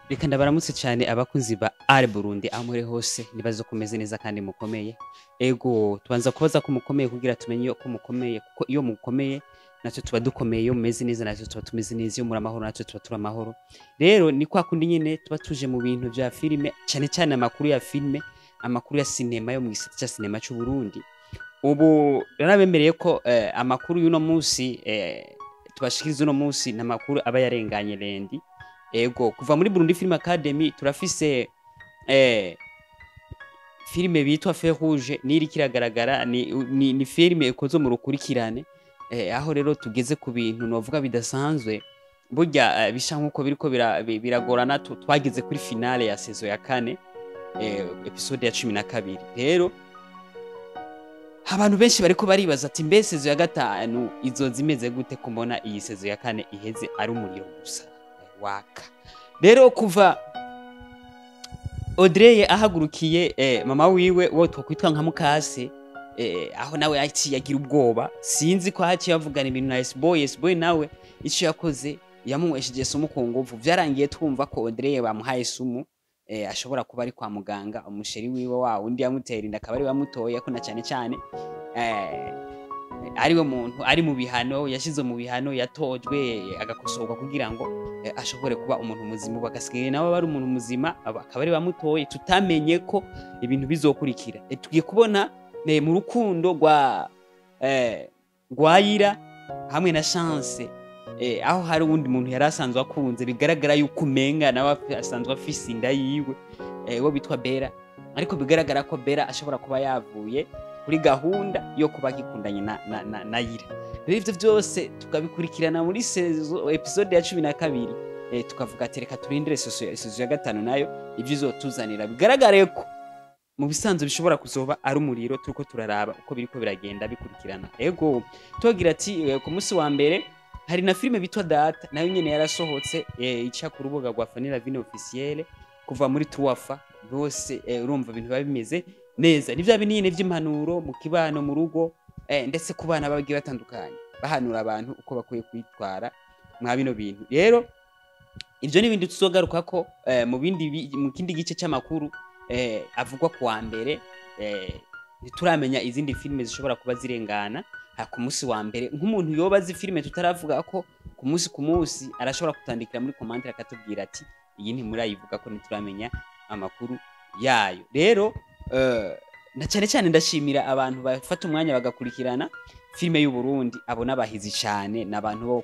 Reka ndabaramutse cyane abakunzi ba Art Burundi aho muri hose, nibazo kumeze neza kandi mukomeye. Ego, tubanza kubaza ko mukomeye kugira tumenye ko mukomeye, kuko iyo mukomeye natwe tuba dukomeye, iyo mumeze neza natwe tuba tumeze neza, iyo muri amahoro natwe tuba turi amahoro. Rero ni kwa kundi nyene tuba tuje mu bintu vya filime, cyane cyane amakuru ya filime, amakuru ya sinema yo mu gisata ca sinema c'u Burundi. Ubu narabemereye ko amakuru y'uno munsi tubashikiriza uno munsi ni amakuru aba yarenganye lundi. Ego, kuva muri Burundi Film Academy turafise filime bitwa Feu Rouge niri kiragaragara ni filime ikozwe mu rukurikirane, aho rero tugeze ku bintu novuga bidasanzwe burya, bisa nkuko biriko biragorana. Twageze kuri finale ya saison ya kane, episode ya 12. Rero abantu benshi bariko baribaza ati: "Mbe saison ya gatanu izoza imeze gute, kumbona iyi saison ya kane iheze ari umuriro gusa waka?" Rero kuva Audrey ahagurukiye mama wiwe wo twokwitwa nka mukase, aho nawe yaciye agira ubwoba, sinzi ko haciye avugana ibintu na S-boy. S-boy nawe ico yakoze yamunywesheje sumu ku nguvu. Vyarangiye twumva ko Audrey bamuhaye sumu, ashobora kuba ari kwa muganga. Umu chéri wiwe wa undi yamutera inda akaba ari bamutoye ko na cyane cyane ariwe muntu ari mu bihano, yashize mu bihano, yatojwe agakosorwa kugira ngo ashobore kuba umuntu muzima. Ubu agasigaye nawe aba ari umuntu muzima, akaba ari bamutoye. Tutamenye ko ibintu bizokurikira. Tugiye kubona mu rukundo rwa Yira hamwe na Chance, aho hari uwundi muntu yari asanzwe akunze, bigaragara yuko umenga nawe asanzwe afise inda yiwe, wo bitwa Bera. Ariko bigaragara ko Bera ashobora kuba yavuye kuri gahunda yo kuba agikundanye na Yira. Rero ivyo byose tukabikurikirana muri saison episode ya 12, tukavuga ati reka turindire saison ya gatanu nayo ivyo izotuzanira. Bigaragare ko mu bisanzwe bishobora kuzoba ari umuriro, turiko turaraba uko biriko biragenda bikurikirana. Ego, tubagira ati ku munsi wa mbere hari na filime bitwa Data, nayo nyene yarasohotse, ica ku rubuga rwa Fanny Lavine officielle kuva muri Tuwafa bose. Urumva ibintu biba bimeze neza, ni vya binini vy'impanuro mu kibano, mu rugo, ndetse ku bana bagiye batandukanye, bahanura abantu uko bakwiye kwitwara mwa bino bintu. Rero ivyo n'ibindi tuzogaruka ko mu kindi gice c'amakuru avugwa ku wa mbere. Ntituramenya izindi filime zishobora kuba zirengana ha ku munsi wa mbere. Nk'umuntu yoba azi filime tutaravuga ko ku munsi arashobora kutandikira muri commentaire akatubwira ati: "Iyi ntimurayivuga ko ntituramenya amakuru yayo." Rero na cyane cyane ndashimira abantu bafata umwanya bagakurikirana filime y'u Burundi. Abo n'abahizi cyane, n'abantu bo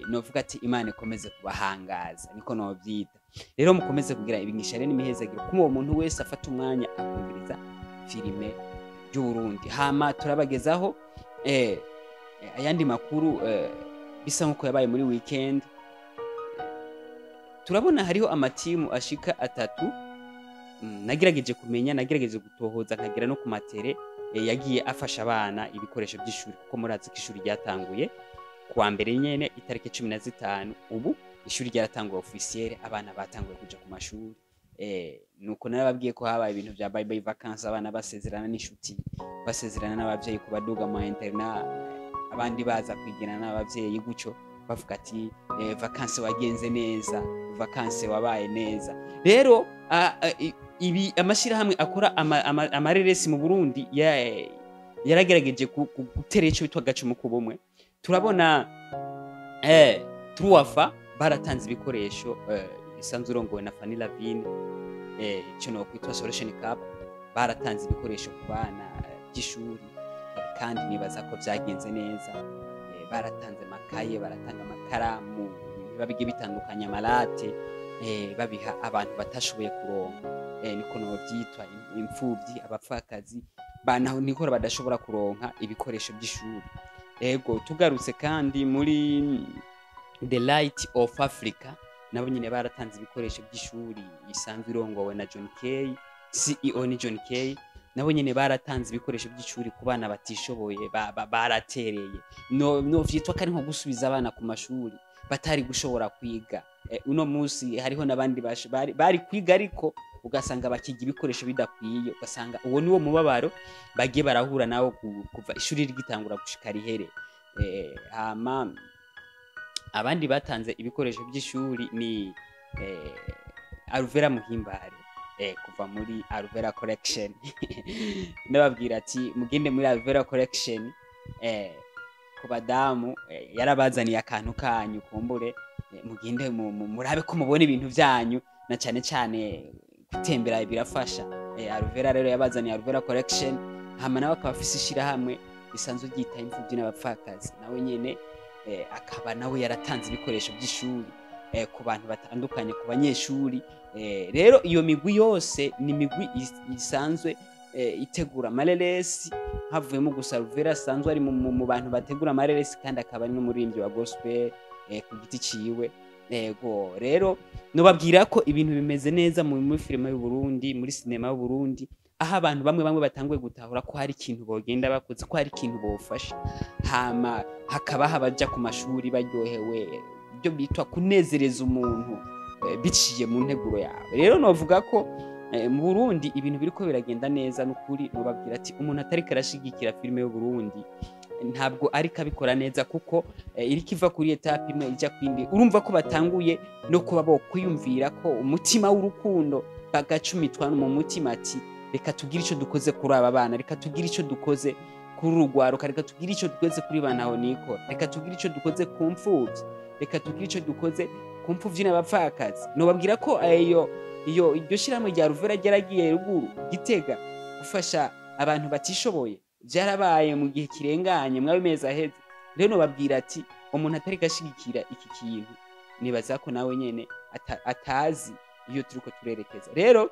novuga ati Imana ikomeze kubahangaza, niko novyita. Rero mukomeze kugira ibigisha rero n'imihezagiro kuma uwo muntu wese afata umwanya akumviriza filime y'u Burundi. Hama turabagezaho ayandi makuru bisa nkuko yabaye muri weekend. Turabona hariho amatimu ashika atatu. Nagerageje kumenya, nagerageje gutohoza, nkagera no ku matere, yagiye afasha abana ibikoresho by'ishuri, kuko murazi ko ishuri ryatanguye kuwa mbere nyene itariki 15. Ubu ishuri ryaratanguye officiel, abana batanguye kuja ku mashuri. Nuko narababwiye ko habaye ibintu vya bye bye vacances, abana basezerana n'inshuti, basezerana n'abavyeyi, kubaduga mu internat, abandi baza kwigirana n'abavyeyi gutyo, bavuga ati vacances wagenze neza, vacances wabaye neza. Rero ibi amashirahamwe akora amareresi mu Burundi yaragerageje gutera ico bitwa gacumu ku bumwe. Turabona Truafa baratanze ibikoresho, isanzwe irongowe na Fanny Lavine, ico no kwitwa Solution Cup, baratanze ibikoresho ku bana by'ishuri, kandi nibaza ko vyagenze neza. Baratanze amakaye, baratanga amakaramu, biba bigiye bitandukanye, amarate, babiha abantu batashoboye kuronka, niko novyitwa imfuvyi, abapfakazi, banaho nikora badashobora kuronka ibikoresho by'ishuri. Ego, tugarutse kandi muri The Light of Africa, nabo nyine baratanze ibikoresho by'ishuri, isanzwe irongowe na John Kay, CEO ni John Kay. Nabo nyine baratanze ibikoresho by'ishuri ku bana batishoboye, baratereye. No vyitwa ko ari nko gusubiza abana ku mashuri batari gushobora kwiga. Uno munsi hariho n'abandi bari kwiga ariko ugasanga bakiga ibikoresho bidakwiye, ugasanga uwo niwo mubabaro bagiye barahura nawo kuva ishuri rigitangura gushika rihere. Hama abandi batanze ibikoresho by'ishuri ni Alvera Muhimbare, kuva muri Alvera Collection. Ndababwira ati mugende muri Alvera Collection, ku badamu, yarabazaniye akantu kanyu, kumbure mugende murabe ko mubona ibintu vyanyu, na cyane cyane gutembera birafasha. Alvera rero yabazaniye Alvera Collection, hama nawe akaba afise ishirahamwe risanzwe ryita imfuvyi n'abapfakazi, nawe nyene akaba nawe yaratanze ibikoresho by'ishuri ku bantu batandukanye, ku banyeshuri. Rero iyo migwi yose ni imigwi isanzwe itegura amareresi, havuyemo gusa Alvera asanzwe ari mu bantu bategura amareresi, kandi akaba ari n'umuririmbyi wa gospel ku giti ciwe. Ego rero nobabwira ko ibintu bimeze neza muri filime y'u Burundi, muri sinema y'u Burundi, aho abantu bamwe bamwe batanguye gutahura ko hari ikintu bogenda bakoze, ko hari ikintu bofasha, hama hakaba abaja ku mashuri baryohewe, ibyo bitwa kunezereza umuntu biciye mu nteguro yawe. Rero novuga ko mu Burundi ibintu biriko biragenda neza n'ukuri. Nobabwira ati umuntu atariko arashigikira filime y'u Burundi ntabwo ariko abikora neza, kuko iriko iva kuri étape imwe ija kwindi. Urumva ko batanguye no kuba bo kwiyumvira ko umutima w'urukundo, bagacumitwa mu mutima ati reka tugire ico dukoze kuri aba bana, reka tugire ico dukoze kuri uru rwaruka, reka tugire ico dukoze kuri bana aho nikora, reka tugire ico dukoze ku mfuvyi, reka tugire ico dukoze ku mfuvyi n'abapfakazi. Nobabwira ko iyo iryo shirahamwe rya Ruvera ryaragiye ruguru Gitega gufasha abantu batishoboye, byarabaye mu gihe kirenganye mwabe mezi aheze. Rero nobabwira ati umuntu atariko ashigikira iki kintu, nibaza ko nawe nyene atazi iyo turiko turerekeza. Rero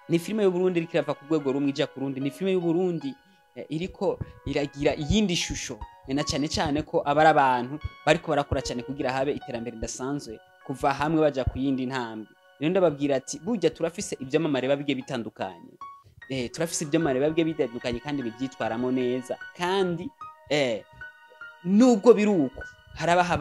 ni filime y'Uburundi iriko irava ku rwego rumwe ija ku rundi, ni filime y'Uburundi iriko iragira iyindi shusho, na cyane cyane ko aba ari abantu bariko barakora cyane kugira habe iterambere ridasanzwe, kuva hamwe baja ku yindi ntambwe. Rero ndababwira ati burya turafise ivyamamare biba bigiye bitandukanye, turafise ivyamamare biba bigiye bitandukanye kandi bivyitwaramo neza, kandi nubwo biri uko harabaho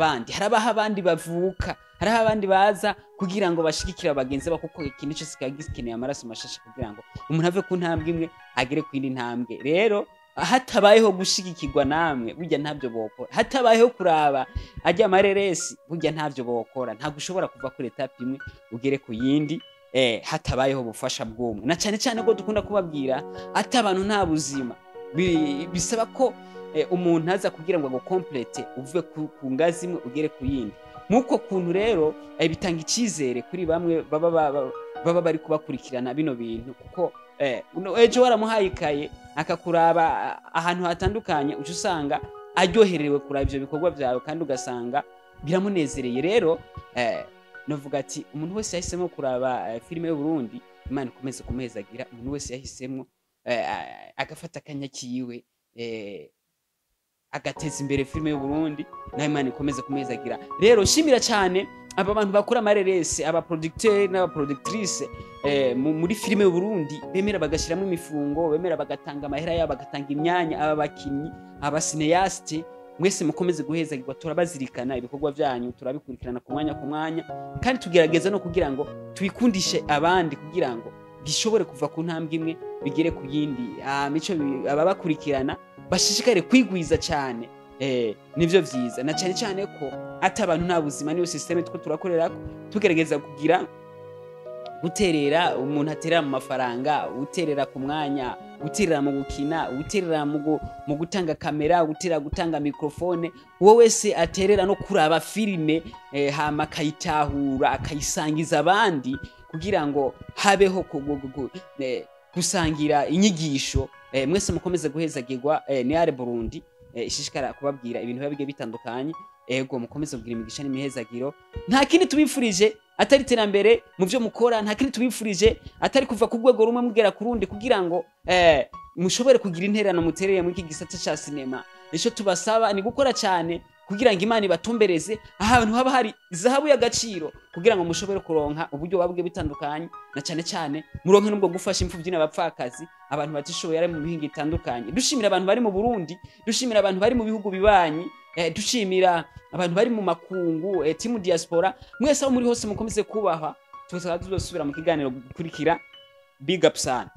abandi bavuka, harabaho abandi baza kugira ngo bashigikire bagenzi babo, kuko ikintu cyose kiba gikeneye amaraso mashasha kugira ngo umuntu ave ku ntambwe imwe agere ku yindi ntambwe. Rero hatabayeho gushigikirwa namwe, burya ntabyo bokora. Hatabayeho kuraba ajya amareresi, burya ntabyo bokora. Ntabwo ushobora kuva kuri étape imwe ugere ku yindi hatabayeho ubufasha bw'umwe, na cyane cyane ko dukunda kubabwira ati abantu nta buzima. Bisaba ko umuntu aza kugira ngo agukomplete, uve ku ngazi imwe ugere ku yindi. Nk'uko kuntu rero bitanga icyizere kuri bamwe baba bari kubakurikirana bino bintu, kuko ejo waramuhaye ikaye akakuraba ahantu hatandukanye, uca usanga aryoherewe kuraba ivyo bikorwa byawe kandi ugasanga biramunezereye. Rero novuga ati umuntu wese yahisemo kuraba filime y'Uburundi, Imana ikomeze kumuhezagira. Umuntu wese yahisemo agafata akanya kiwe agateza imbere filime y'Uburundi, nawe Imana ikomeze kumuhezagira. Rero shimira cyane aba bantu bakora amareresi, aba producteur n'aba productrice muri filime y'Uburundi, bemera bagashyiramo imifungo, bemera bagatanga amahera yabo, bagatanga imyanya, aba bakinyi, aba cinéaste, mwese mukomeze guhezagirwa. Turabazirikana, ibikorwa byanyu turabikurikirana ku mwanya ku mwanya, kandi tugerageza no kugira ngo tubikundishe abandi, kugira ngo bishobore kuva ku ntambwe imwe bigere ku yindi. Mico ababakurikirana bashishikare kwigwiza cyane, nivyo vyiza, na cyane cyane ko ati abantu nta buzima, niyo système two turakorerako, tugerageza kugira guterera. Umuntu aterera mu mafaranga, uterera ku mwanya, uterera mu gukina, uterera mu gutanga kamera, uterera gutanga microphone, uwo wese aterera no kuraba filime hama akayitahura, akayisangiza abandi kugira ngo habeho gusangira inyigisho. Mwese mukomeze guhezagirwa. Ni Are Burundi ishishikara kubabwira ibintu biba bigiye bitandukanye. Ego, mukomeze kugira imigisha n'imihezagiro. Nta kindi tubifurije atari iterambere mu byo mukora, nta kindi tubifurije atari kuva ku rwego rumwe mugera ku rundi, kugira ngo mushobore kugira intererano mutereye muri iki gisata ca sinema. Icyo tubasaba ni gukora cyane kugira ngo Imana ibatumbereze ahantu haba hari zahabu y'agaciro, kugira ngo mushobore kuronka uburyo buba bugiye bitandukanye, na cyane cyane muronke n'ubwo gufasha imfubyi n'abapfakazi, abantu batishoboye ari mu mihingo itandukanye. Dushimira abantu bari mu Burundi, dushimira abantu bari mu bihugu bibanyi, dushimira abantu bari mu makungu, team diaspora, mwese aho muri hose mukomeze kubahwa. Tuzaba tuzosubira mu kiganiro gukurikira. Big up sana.